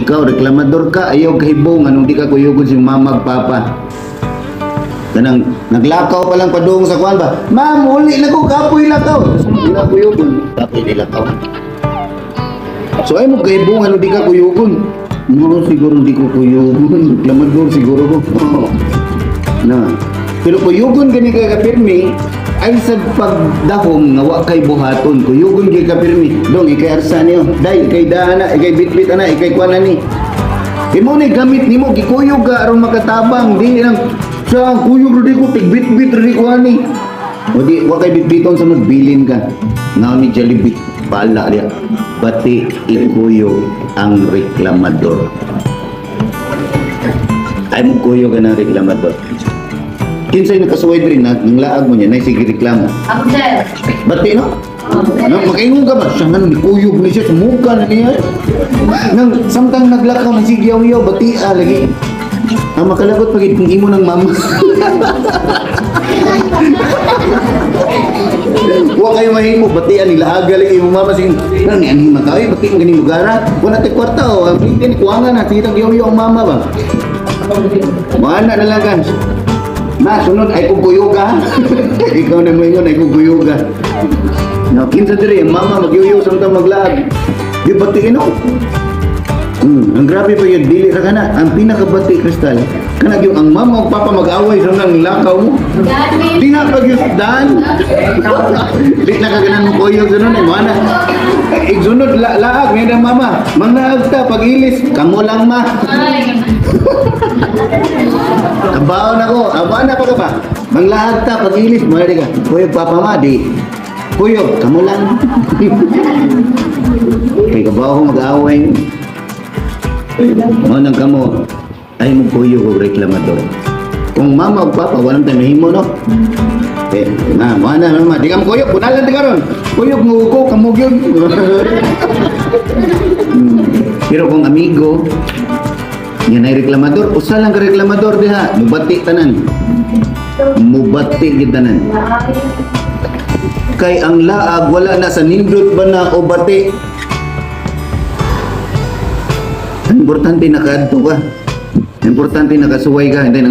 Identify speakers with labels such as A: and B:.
A: Ikaw, reklamador ka, ayaw kahibong, anong di ka kuyugon si mama ug papa. Kanang naglakaw pa lang padung sa kuan ba? Ma'am, uli na ko, kapoy lakaw. Di na kuyugon. Kapoy di lakaw. So ay mo kahibong ano di ka kuyugon. No, siguro di ko kuyugon. Reklamador siguro ko. Oo. Na. Pero kuyugon gani ka kapirmi ay sa pagdahom nga wa kay buhaton, kuyugon gyud ka pirmi dong, ikay arsa niyo day, ikay dana, ikay bitbit ana, ikay kuan ani. Imo ni gamit nimo, gikuyog ka aron makatabang, di lang sa kuyog ra di ko tigbitbit ra di ko ani. O di wa kay bitbiton sa magbilin ka. Ngao ni Jollibee bala diya. Bati ikuyog ang reklamador. Ay mo kuyog ka ng reklamador. Kinsay nakasuway diri na nang laag mo niya nay sige reklamo.
B: Ako, sir.
A: Bati no? No, makaingon ka ba? Siya nga ni kuyog ni siya, sumuka na niya. Nang samtang naglakaw na sige yaw bati ah, lagi. Ang makalagot pag kung imo ng mama. Wa kayo mahimo batian ni laaga lagi imo mama sige. Nang ni anhi makaoy bati mo ganing lugara. Wa na tay kwarta o ang hindi ni kuangan na sige yaw ang mama ba. Mana na lang kan. Ma, sunod ay kong kuyuga. Ikaw na mo ingon ay kong kuyuga. No, kinsa diri ang mama magyuyo samtang maglaag. Di bati ino. Ang grabe pa yun, dili ra kana. Ang pinakabati, Kristal, kana gyud ang mama ug papa mag-away sa nang lakaw mo.
B: Dad,
A: Di na pag yun, dan. Di na kaganan mo kuyog sunod, eh, mana. Igsunod, la laag, ngayon ang mama. Manglaag ta, pag-ilis, kamo lang ma.
B: Ay.
A: Kabaon ako, abaan na pa ka ba? Manglaag ta, pag-ilis, mga di ka. Kuyog, papa ma, di. Kuyog, kamo lang. Kay kabaw ko mag-away. Mo nang kamo, ay mo kuyog og reklamador. Kung mama o papa, walang tayo mahimo, no? Eh, ma, mo na, mama, di ka mo kuyog, punalan di karon. Kuyog mo ko, kamo gyud. Pero kung amigo, yan ay reklamador, usa lang ka reklamador diha, mubati tanan. Mubati gid tanan. Kay ang laag wala na sa nindot ba na o bati. Ang importante nakaadto ka. Importante nakasuway ka. Hindi